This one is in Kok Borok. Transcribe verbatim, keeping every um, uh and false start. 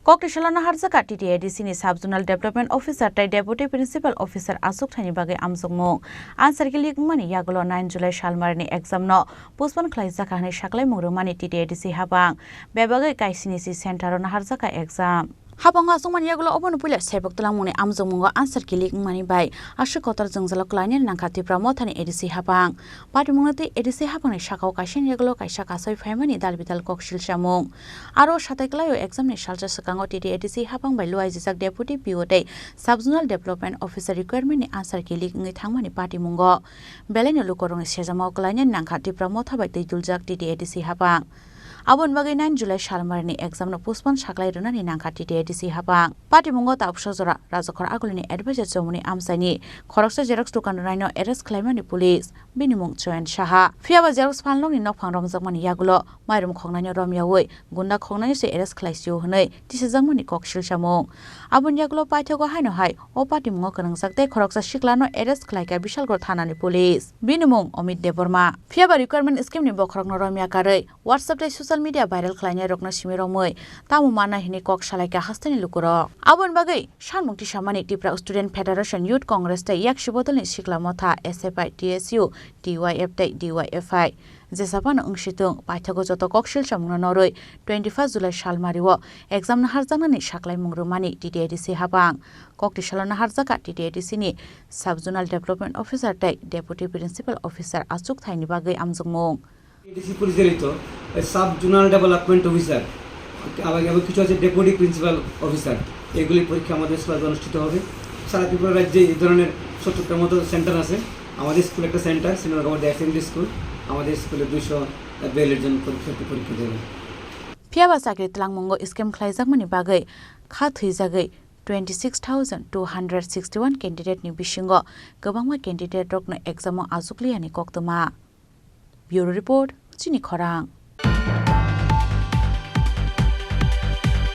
Kokti salo naharjaka T T A D C ni Sub Zonal Development Officer tei Deputy Principal Officer achukthai ni bagwi amjokmung. Answer key leak wngmani yagulo nine July salmari ni exam no postpone khlaijaka hwnwi saklaimung rwmani T T A D C habang. Bebagwi kaisini si center o naharjaka exam. Habango achukmani yagulo obono puila sebok twlangmungni amjokmungo answer key leak wngmani bai aswk kotor jwngjalo klainani nangkha Tipra Mothani A D C habang. Patimungno tei A D C habangni sakao kaisani yagulo kaisa kasai phaimani dal bidal kok silchamung. Aro satai kwlaio exam ni salsa swkango T T A D C habang bai luaijijak Deputy P O tei Sub Zonal Development Officer requirement ni answer key leak wngwi thangmani patimungo. Belaino lukurokni sejamao kwlainani nangkha Tipra Motha bai twi duljak T T A D C habang. Aboni bagwi nine July salmari ni exam no postpone saklai rwnani nangkha T T A D C habang. Patimungo tabuksa jora Rajakhor Agulini advisor chomoni amchaini khoroksa xerox dukan rwnaino arrest khlaimani police. Bini mung Joyan Saha. Phiyaba xerox phalnokni nokphang romjakmani yagulo mairum khoknaino romyaui gunda khoknaino se arrest khlaisio hwnwi tisajakmani kok silchamung. Aboni yagulo paithago haino hai o patimungo kwnangjak tei khoroksa siklano arrest khlaikha Bishalgarh thanani police. Bini mung Amit Debbarma. Phiyaba requirement scheme ni bokhorokno romya karwi WhatsApp tei social media viral khlainairokno simi romwi tamo manna hwnwi kok salaikha hasteni lukurok. Aboni bagwi sanmung tisamani Tipra Student Federation, Youth Congress tei Yaksi Bodolni Sikla Motha, S F I, T S U, T Y F tei D Y F I. Jesaphano wngsitung, paithago joto kok silchamungno norwi twenty-first July salmario exam naharjaknani saklaimung rwmani T T A D C habang. Kokti salo naharjaka T T A D C ni Sub Zonal Development Officer tei Deputy Principal Officer achukthaini bagwi amjokmung. ADC পরিচালিত এই sub zonal development officer এবং, এবং কিছু আছে deputy principal officer, এগুলি পরীক্ষা আমাদের স্কুলে অনুষ্ঠিত হবে। সারা ত্রিপুরা রাজ্যে এই ধরনের সত্তরটার মতো সেন্টার আছে। আমাদের স্কুল একটা centre, senior government assembly school, আমাদের স্কুলে দুইশো বিয়াল্লিশ জন পরীক্ষার্থী পরীক্ষা দেবে। Phiyaba chakri twlangmungo scam khlaijakmani bagwi kha thwijagwi twenty six thousand two hundred sixty one candidate ni bisingo kwbangma candidate rokno exam o achukliyani koktwma. Bureau Report, Chini Khorang.